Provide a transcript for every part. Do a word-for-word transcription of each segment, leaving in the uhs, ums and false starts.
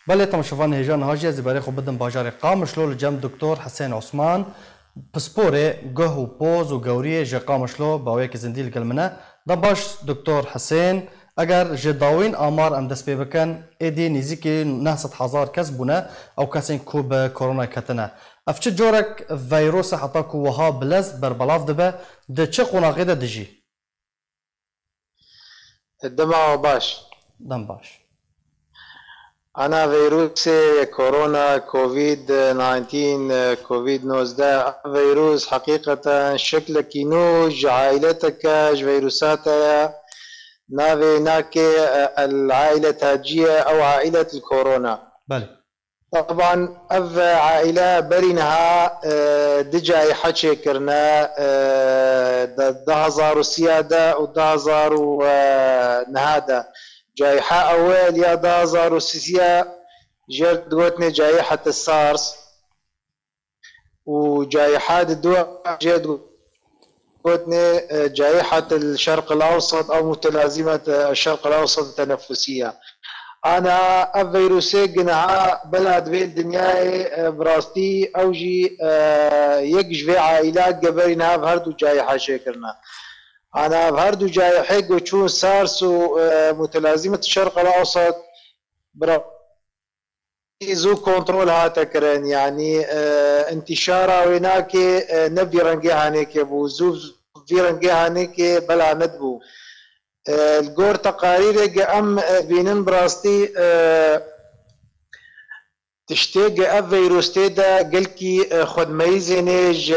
Belê, temaşevanê hêja, niha jî ez ê berê xwe bidim bajarê Qamişlo li cem Doktor Hisên Osman, pisporê guh û poz û gewriyê ji Qamişlo, bi awiyekî zindî li gel min e. Dem baş, Doktor Hisên. Eger ji dawîn amar em dest pê bikin, êdî nêzîkî neh sed hezar kes bûne, ew kesên ku bi koronayê ketine. Ev çi corek veyrose heta ku wiha bilez berbelav dibe, di çi qonaxê de dijî? Dema we baş. Dem baş. Ana vîrusê korona, covid nineteen, covid nozdeh, ev vîrus heqîqeten şeklekî nû ji aîleteke ji vîrusate ye. Navê nakê, e, el aîle taciye ew aîlet el korona. Belê. Taban ev aîle berî niha, e, di cayîhe çêkirine, e, di du hezar û sî de û du hezar û neh de. Cayîha ewel ya du hezar û sî jê digotinê cayîhet SARS û cayîha di dua jê digotinê, e, cayîhet el Şerq el Awsat ew mutelazîmet, e, Şerq el Awsat tenefusiye. Ana ev vîrusê gi niha bela divê dinyayê, e, bi rastî ew jî, e, yek ji vê aîla geberî niha ev her du cayîha çêkirine. Ana ev her du cayîhê ku çûn SARS û, e, mutelazîmet Şerq el Awsat bi ra-, zû kontrol hate kirin, yanî, e, întîşara wê nakê, e, ne vî rengê hanêkê bû, zû vî rengê hanêkê bela nedibû. E, li gor teqarîrê ge em, e, bînin bi rastî, e, tiştê ge ev vîrus tê de gelkî, e, xwedmeyîzênê ji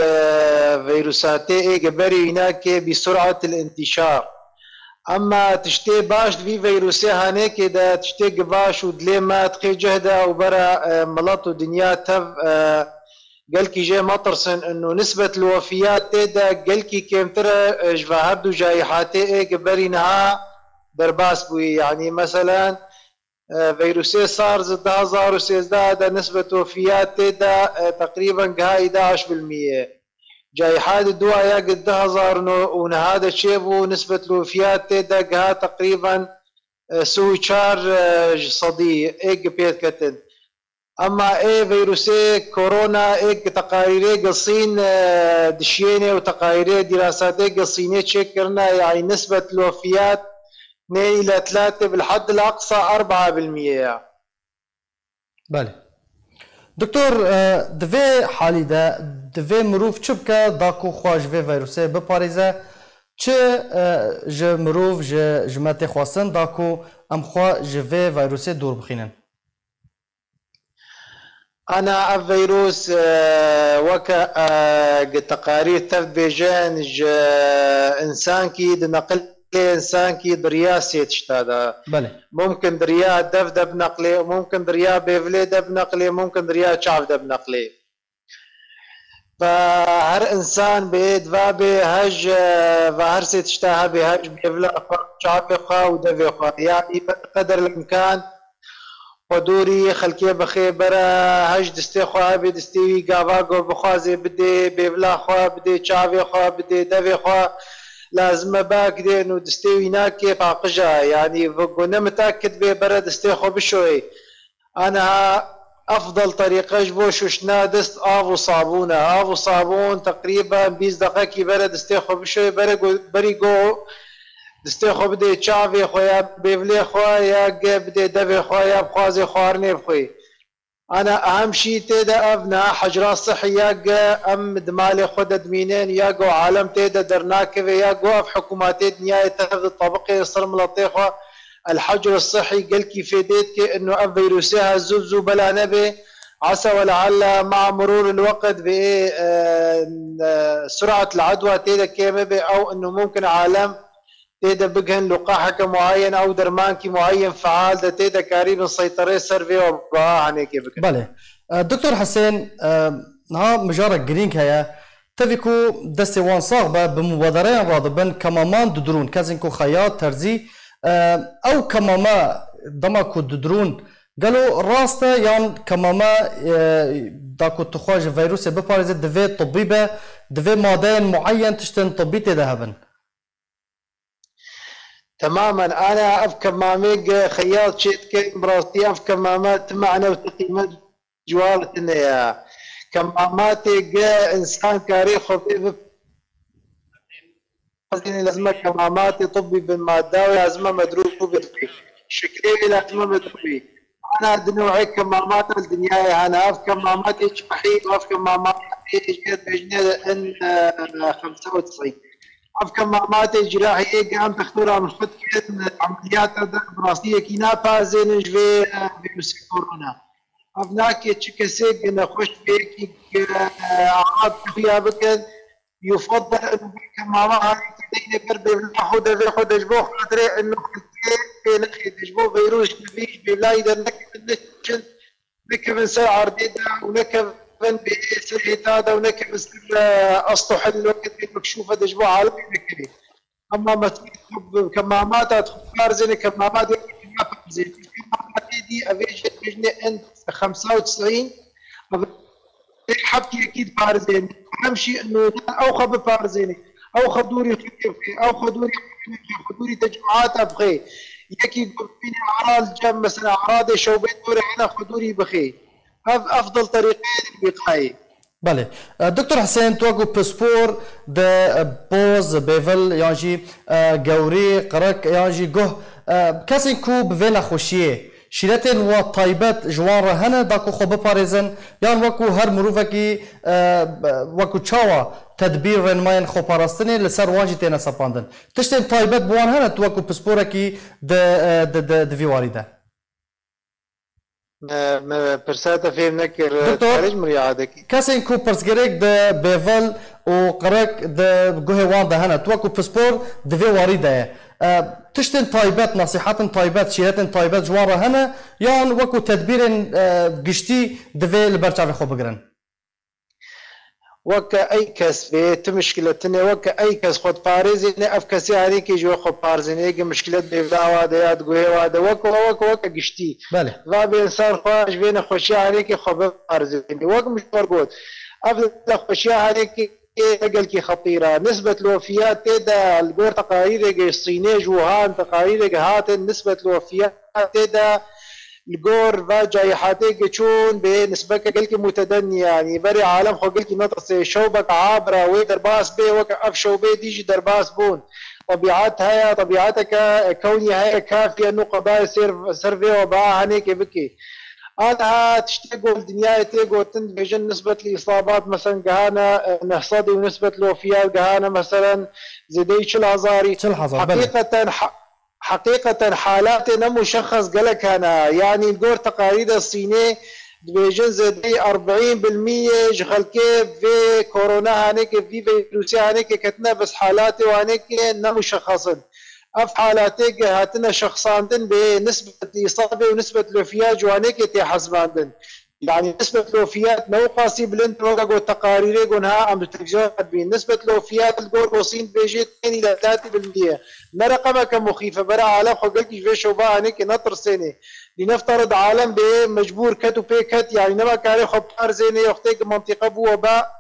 vîrusatê ê ge berî wî nakê bî sur'et el întîşar. Ema tiştê baş di vî vîrusê hanêkê de, tiştê gi baş û dilê me diqê cih de û bera, e, milet û dinya tev, e, gelkî jê metirsin, û nisbet li wefiyat tê de gelkî kêmtir e, e, ji va her du cayîhatê ê gi berî niha derbas bûyî. Yanî meselen, e, vîrusê SARS di du hezar û sêzdeh de nisbet wefiyat tê de, e, teqrîben giha îda heşt bilmiyê. Cayîha di dua ya gi du hezar û neh de çêbû, nisbet li wefiyat tê de giha teqrîben, e, sî û çar, e, ji sedî ê gi pêk ketin. Ema ê vîrusê korona ê gi teqarîrê gi Sîn, e, dişiyêne û teqarîrê dîrasatê gi Sînê çêkirine, yanî nisbet li wefiyat nê îletlatê bil heddil aqsa erbaa bilmiyê ye. Belê. Doktor, e, di vê halî de divê mirov çi bike da ku xwe ji vê vîrusê biparêze? Çi, e, ji mirov, ji, ji me tê xwestin da ku em xwe ji vê vîrusê dûr bixînin? Ana ev vîrus, e, weke, e, gi teqarîr tev dibêjin, ji însankî di neqilê însankî di riya sê tişta de. Belê. Mumkin di riya dev de bineqlê, mumkin di riya bêvilê de bineqlê, mumkin di riya çav de bineqlê. Ve her însan bê, diva bê, hej, e, ve her sê tişta hebê, hej bêvila xwe, çavê xwe û devê xwe. Yanî bi qeder imkan, xwedûrî xelkê bixê bere, hej distê xwe hebe, distê wî gava ku bixwaze bidê, bêvila xwe bidê, çavê xwe bidê, devê xwe lazim e biakidê, û distê wî nakê paqij e. Yanî ku ne mitakid bê bere distê xwe bişoyê. Aniha efdal terîqe ji bo şuştina dist av û sabûn e. Av û sabûn teqrîben bîst deqekî bere distê xwe bişoyê, bere go-, berî go distê xwe bidê çavê xwe ya bêvilê xwe ya ge bidê devê xwe ya bixwazê xwarinê bixwê. Ana ehem şî tê de ev ne hecra sihî ya ge em di malê xwe de dimînin ya go alem tê de dernakeve ya go ev hikûmatê dinyayê tev di tebiqê ser miletê xwe el hecr sihî gelkî fêdê dike ino ev vîrusê ha zû zû bela nebe. Asa ve lealla maa murûr el weqt vê, e, e, surat el edwa tê de kême be ew ino mumkin alem tê de bigihin liqaheke muayen ew dermankî muayen feal de tê de karîbin seyterê ser vê weba hanêkê bikin. Belê. E, Doktor Hisên, e, niha mijarek girîng heye. Tevî ku destê wan sax be, bi mubadereyan radibin, kemaman didrûn, kesên ku xeyat, terzî, e, ew kemame dema ku didrûn, gelo rast e yan kemame, e, da ku tu xwe ji vîrusê biparêze divê tibbî be, divê madeyên muayen tiştên tibbî tê de hebin? Temamen, ana ev kemamê ge xeyal çêdike, bi rastî ev kemame ti mane û ti qîmet ji wan re tune ye. Kemamatê ge însan karê xwe pê bi-, lazim e kemamatê tibbî bin, madda wê lazim e medrûbê. Şiklê wê lazim e medrûbî. Ana di newê kemamata li dinyayê hene. Ev kemamatê cerahî, ev kemamatê jê dibêjine in, e, xemsa û tisîn. Ev kemamatê cerahiyê ge em doktora min xwe dikin, emeliyata de bi rastî yekî naparzênin ji vê, e, vîrusê korona. Ev nake çi kesê ge nexweş be yekî, e, erad xuya bikin. Yufadal inu kemama hanê ke deyne ber bêvla xwe devê xwe de ji bo xatirê inu xelkê pê nexê de ji bo vîrus ji vî ji bêvlayî de nekevin neçin. Nekevin ser erdê de û nekevin bê ser hêta de û nekevin ser, e, estuhil weke tê mekşûfe de ji bo alemê nekevê. Ema mesûlî xwe bi kemamata xwe parzêne, kemamat yekî naparzêne. Kemamatê dî ev ê jê dibêjne in xemsa û tisîn. Ev ê heft yekî diparzêne. Hem jî ino ew xwe biparzêne. Ew xwe dûrî xwe bixê, ew xwe dûrî xwe bixê, xwe dûrî tecmuata bixê. Yekî ku bibîne eral cem, mesela eradê şewbê dûrê hene xwe dûrî bixê. Ev efdal terîqeyên wîqayê. Belê. E, Doktor Hisên, tu wekû pispor di, e, poz, bêvil yan jî, e, gewrî, qirik yan jî guh, e, kesên ku bi vê nexweşiyê şîretên wa taybet ji wan re hene da ku xwe biparêzin, yan wekû her mirovekî, e, wekû çawa tedbîr rênimayên xweparastinê li ser wan jî têne sepandin? Tiştên taybet bi wan hene tu wekû pisporekî di, e, di, di, di vî warî de? Me, me pirsa te fêm nekir. Doktor, karê ji min re yadekî. Kesên ku pirsgirêk di bêvil û qirik di guhê wan de hene, tu wekû pispor di vê warî de ye. E, tiştên taybet, nesîhetin taybet, şîretên taybet ji wan re hene, yan wekû tedbîrên, e, giştî divê li ber çavê xwe bigirin? Weke ey kes bê, ti mişkile tune, weke ey kes xwe diparêzêne, ev kesê herêkê ji we xwe parzêne, yê mişkilet bêvla wa de ya di guhê wa de, weke, weke, weke giştî. Belê. Va bê însan xwe ji vê nexweşiya herêkê xwe biparêzêne. Wek min ji we got, ev nexweşiya herêkê ne gelkî xetîr e. Nisbet li wefiyat tê de, li gor teqarîrê ge ji Sînê, ji Wuhan, teqarîrê ge hatin, nisbet li wefiyat tê de, li gor va cayihatê ge çûn bê nisbeke gelkî mutedennî, yanî berê alem xwe gelkî netirsê. Şewbeke abira wê derbas bê, weke ev şewbê dî jî derbas bûn. Tebîet heye, tebîeteke kewnî heye, kafî ye nû qedayê ser, ser vê weba henêkê bikê. Aniha tiştê ku li dinyayê tê gotin, dibêjin nisbet li îsabat, meselen, gihane, e, neh sed û nisbet li wefiyat gihane, meselen, zêdeyî çil hezarî. Çil hezar, belê. Heqîqeten ha-, heqîqeten halatê ne muşexxes gelek hene. Yanî li gor teqarîrê Sînê dibêjin zêdeyî erbîn bil miyê ji xelkê vê korona hanêkê, vî vîrusê hanêkê ketine, bes halatê wanêkê ne muşexxes in. Ev halatê ge hatine şexsandin bê nisbet îsabê û nisbet lofiya ji wanêkê tê hesibandin. Yanî nisbet lofiyat ne wqasî bilind weke ku teqarîrê ku niha em di televîzyon re dibînin. Nisbet lofiyat li gor Osîn dibêjê tenî li hetatî bilindî ye. Ne reqemeke muxîf e, bera alem xwe gelkî ji vê şoba hanêkê netirsênê. Lînefterid alem bê mecbûr ket û pê ket, yanî nema karê xwe parzênê, wextê ku mantîqe bû weba.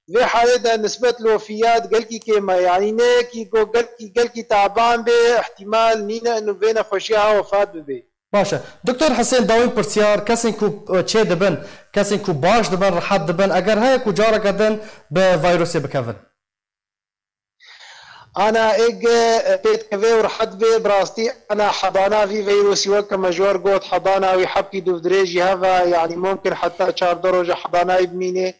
Vê halê de nisbet lofiyat gelkî kêm e, yanî ne yekî ku gelkî, gelkî taban bê, îhtîmal nîne û vê nexweşiya ha wefat bibe. Baş e. Doktor Hisên, dawîn pirsyar, kesên ku, e, çê dibin, kesên ku baş dibin, rehet dibin, eger heye ku careke din bi vayrosê bikevin? Ana êge, e, pê dikeve û rehet bê, bi rastî ana hedana vî vayrosî weke me ji we re got, hedana wî hebkî dûvdirêjî heve, yanî mumkin heta çardeh roja hedanayî bimînê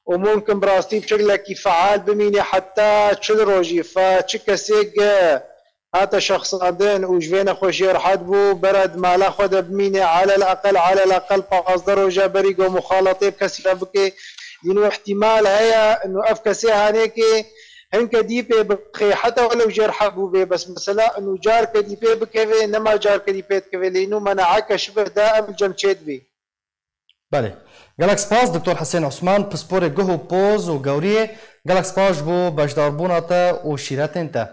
û mumkin bi rastî bi şeklekî feal bimînê heta çil rojî. Fe çi kesê ge hate şexsandin û ji vê nexweşiyê rehet bû, bera di mala xwe de bimîne, alel eqel, alel eqel pazdeh roja berî ku muxaletê bi kesî re bike. Yîn û îhtîmal heye, û ev kesê hanêkê hinke dî pê bixê, heta welew jê rehet bûbê, bes mesela û carke dî pê bikevê, nema carke dî pê dikevê, lê yîn û menaeke şibih daim cem çê dibê. Belê. Gelek spas, Doktor Hisên Osman, pisporê guh û poz û gewriyê. Gelek spas ji bo beşdarbûna te û şîretên te.